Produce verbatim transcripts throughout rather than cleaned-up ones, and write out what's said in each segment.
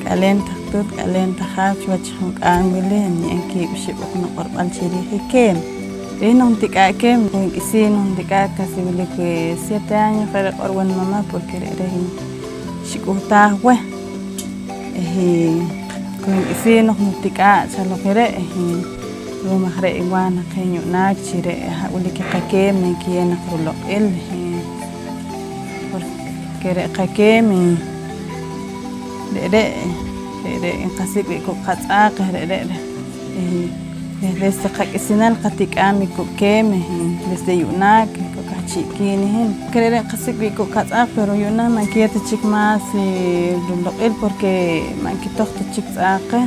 K'aleen taq tuut, k'aleen taq haaw, chiwach i junk'aam wili niye'em kiib' ixib' oq nuq'orb'al chi riij i keem. Re' hin noq nitik'aa' keem, ku nk'isiin noq nitik'aa' casi wilik siete años, je' re' q'or weh nimama, porque re're' hin xik'uhtaaj weh. Eh, ku nk'isiin noq nitik'aa' chaloq i re', eh, ru'um aj re' nwaaj naq qeh yu'naak chi re' ha' wilik i qakeem nankiyeew naq ruloq'il, eh, porque re' qakeem, eh, re're', re're' nqasik' wii' kuuk' qatz'aaq, eh, re're', eh, reh desde qak'isinal qatik'aam i kuuk' keem, eh, desde yu'naak, eh, ku k'ahchi' kiin i hin. Re're' nqasik' wii' kuuk' qatz'aaq, pero yu'naak ma' nkiyeew ta chik más, eh, ruloq'il porque ma' nkitoj ta chik tz'aaq qeh.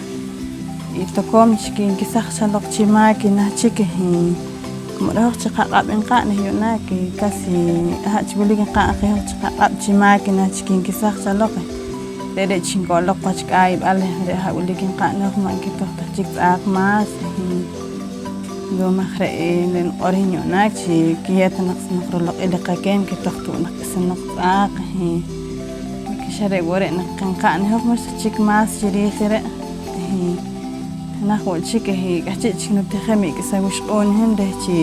Y tokoom chik nkesaj chaloq chi máquina chik, eh, como re' hoj chi qaq'ab' nqa'n, eh, yu'naak, eh, casi aha' chi wilik nqa'n je hoj chi qaq'ab' chi máquina chik nkesaj chaloq, eh. Re're' chi nko'loq wach k'ayb'al, eh, re' ha' wilik nqa'n hoj ma' nkitoj ta chik tz'aaq más, eh, ru'um aj re', eh, re' niq'or i hin yu'naak chi kiyeew ta naq noq ruloq'il i qakeem nkitoj tu' naq k'isinoq tz'aaq, eh, xa re' wo' re' naq nqa'n i hoj ma'xta chik más chi riij i re'. Eh, jenaj wo' chik, eh, k'ahchi' chik nutijem i k'isa wixq'uun i hin reh chi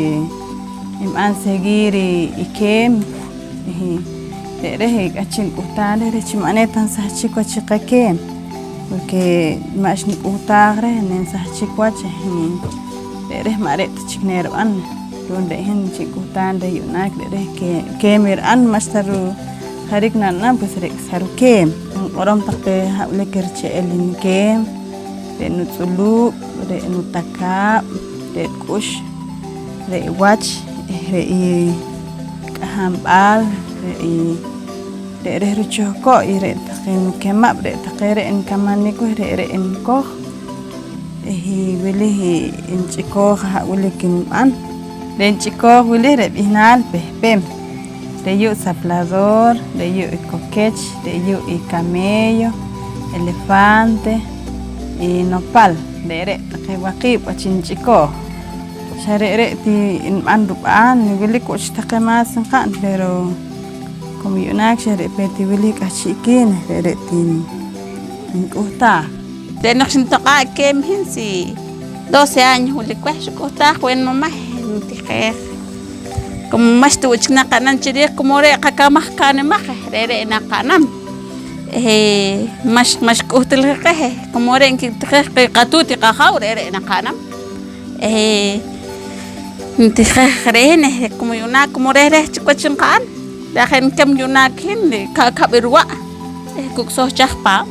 nb'an seguir i, i keem. Eh, re're', eh, k'ahchi' nik'uhtaaj reh, reh chi ma' ne ta nsahchik wach i qakeem, porque ma' xnik'uhtaaj reh ne nsahchik wach, eh, re're' ma' re' ta chik ne rib'an. Ru'um re' hin chi nik'uhtaaj reh yu'naak, re're' ke-, keem rib'an, ma'xta ru-, jariik narib'an, pues re' k'isa rukeem. Nq'orom taq pe ha' wilik riche'el i nikeem, re' nutz'uluub', re' nutakaab', re' rik'ux, re' wach, eh, re' i k'ahamb'al, re' i, re' reh ruchohko' y re' taqe nukemab', re' taqe re' nkamanik weh, re're' nkoj. Eh, i wili i nch'ikooj, aha' wilik nb'an. Re' nch'ikooj wili re' b'ihnaal pehpem. Re' yu' saplador, re' yu' i kokech, re' yu' i camello, elefante, i nopal. Re're' taqe waqiib' wach nch'ikooj. Xa re're' ti nb'an rub'an, wilik wo' chik taqe más nqa'n, pero como yu'naak xa re' peet i wili k'ahchi' kiin, re're' ti nk'uhtaaj. Re' noq xnitoq'aa' keem hin, si doce años wilik weh, xuk'uhtaaj weh nimama, ntijeej. Como ma'xta wo' chik naqa'nam chi riij, como re' qakamaj kanimaj, re're' naqa'nam. Eh, ma' x-, ma' xk'uhtuljik qeh, como re' nkitijeej qeh qatuut i qajaaw, re're' naqa'nam. Eh, ntijeej reh hin, eh, como yu'naak, como reh reh chik wach nqa'n, re' je' nkem yu'naak hin, eh, ka-, kab' i ruwa', eh, kuk'soj chaj paam.